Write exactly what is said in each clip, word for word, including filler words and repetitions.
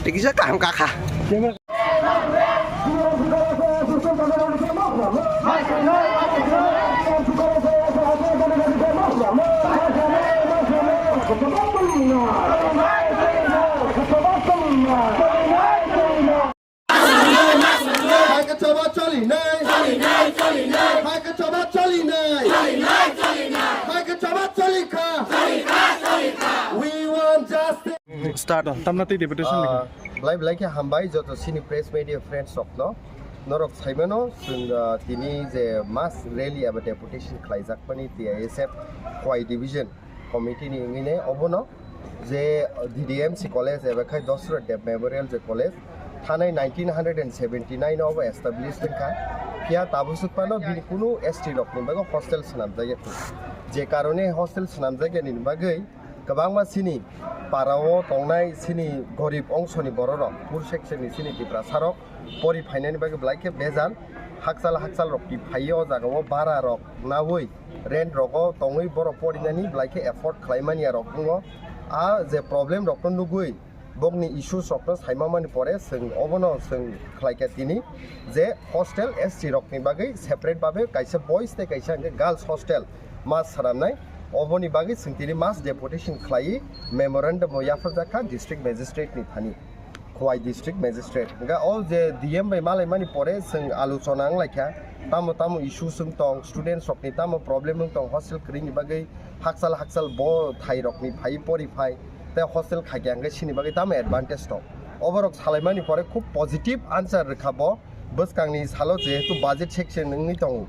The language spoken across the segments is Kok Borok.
Tikisa kaham kakha. Hai ka choba choli nai. Hai ka choba choli nai. Hai ka choba choli kha. We want justice. Start. Tamna tei deputation ni. Ah, belai belai khe hambai joto sini press media friends rokno. Norok saimano, chwng, ah, tini je mass rally eba deputation khlaijak mani T I S F Khowai division committee ni wngwi ne obono je D D M C college eba khai Dasarath Deb Memorial je college thanai nineteen hundred and seventy nine obo establish wngkha. Phiya tabuk phano bini kunu S T rokni bagwi hostel swnamjak ya. Je karone hostel swnamjak yani bagwi kwbangma chini para o tongnai chini gorib ongsoni bororok, poor section ni chini Tiprasa rok pori phainani bagwi belai khe bejal. Hakchal hakchal rok ti phaiwi o jaga o bara rok naui rent rogo tongwi borok porinani belai khe afford khlai manya rok wngo. A je problem rokno nugui bokni issues rokno saima mani pore chwng obono chwng khlaikha tini je hostel S T rokni bagwi separate babe kaisa boys tei kaisa hwnkhe girls hostel mass swnamnai. Oboni bagwi chwng tini mass deputation khlaiwi memorandum o yapharjak kha district magistrate ni thani. Khowai district magistrate. Hingke o je D M bai malaimani pore chwng alochona wnglaikha, tamo tamo issue chwng tong, students rokni tamo problem wng tong, hostel kwrwini bagwi hakchal hakchal bo thai rokni phai pori phai, tei hostel khaikha hingke chini bagwi tamo advantage tong. Oborok salaimani pore khub positive answer rwkha bo. Bwskangni salo jehetu budget section wngwi tongo,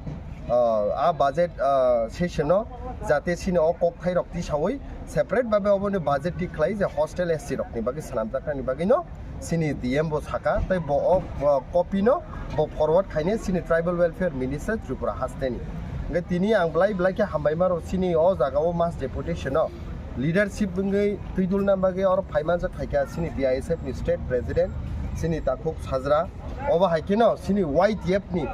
ah, a budget, ah, session o jate chini o kokthairok tisawi separate babe oboni budget thik khlai je hostel S C rokni bagwi swnamjaknani bagwino chini D M bo saka, tei bo o, ah, copy no bo forward khaine chini Tribal Welfare Minister Tripura hasteni. Hingke tini ang belai belai khe hambai maro chini o jaga o mass deputation o leadership wngwi twidulna bagwi oro phaimanjak phaikha chini T I S F ni state president chini Takhuk Sajra. Obo hai kheno chini Y T F ni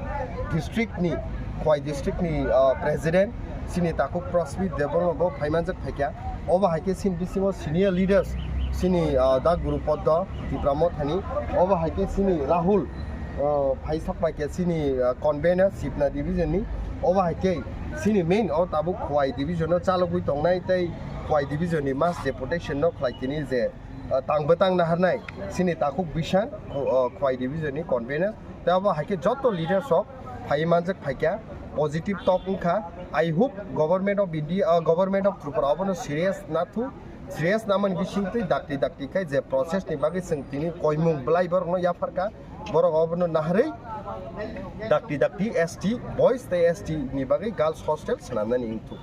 district ni, Khowai district ni, ah, president chini Takhuk Prasmit Debbarma bo phaimanjak phaikha. Obo hai khe chini bisingo senior leaders chini, ah, da Guru Poddo Tipra Mothani. Obo hai khe chini Rahul, ah, phaisak pai khe chini, ah, convener Sibna division ni. Obo hai khe chini main o tabuk Khowai division o chalogwi tongnai tei Khowai division ni mass deputation no khlai tini je ah, tang bwtang naharnai chini Takhuk Bishan, Kho-, ah, Khowai division ni convener. Tei abo hai khe joto leaders rok phai manjak phaikha, positive talk wngkha. I hope government of India, ah, government of Tripura obono serious nathu, serious namani bisingtwi dakti dakti khai je process ni bagwi chwng tini koimung belai borokno yapharkha, borok obono naharwi dakti dakti S T boys tei S T ni bagwi girls hostel swnamnani wngthuk.